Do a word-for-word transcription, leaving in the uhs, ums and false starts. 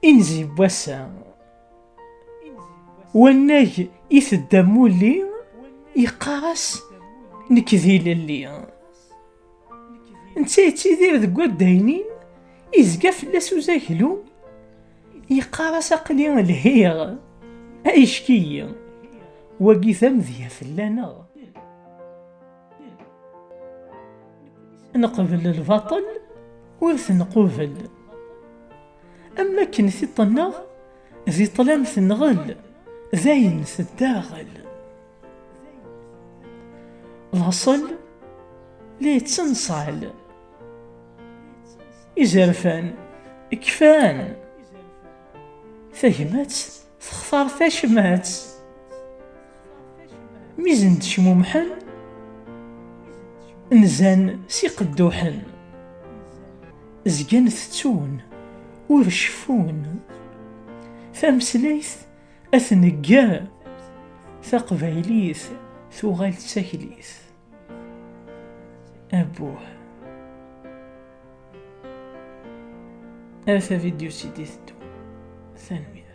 Inzi n wass-a, wannag itedda mulli, yeqqar-as: "Nekk d ilelli." Netta yettidir deg waddaynin, izga fell-as uzaglu, yeqqar-as: "Aql-i lhiɣ, aycek-iyi." Wagi d amedya fell-aneɣ. Neqbel lbaṭel, ur t-nqubel. Am wakken tiṭ-nneɣ di ṭṭlam tenɣel, d ayen teddaɣel. Laṣel la yettenṣal. Izerfan kfan. Tagmat textar tacmat. Mi zen-d-cmumḥen, nzan s iqedduḥen. Zgan tettun, ur ceffun. Tameslayt ad tnegger, taqbaylit tuɣal d taklit. Abuh. Ar tavidyut i d-iteddun. Tanemmirt.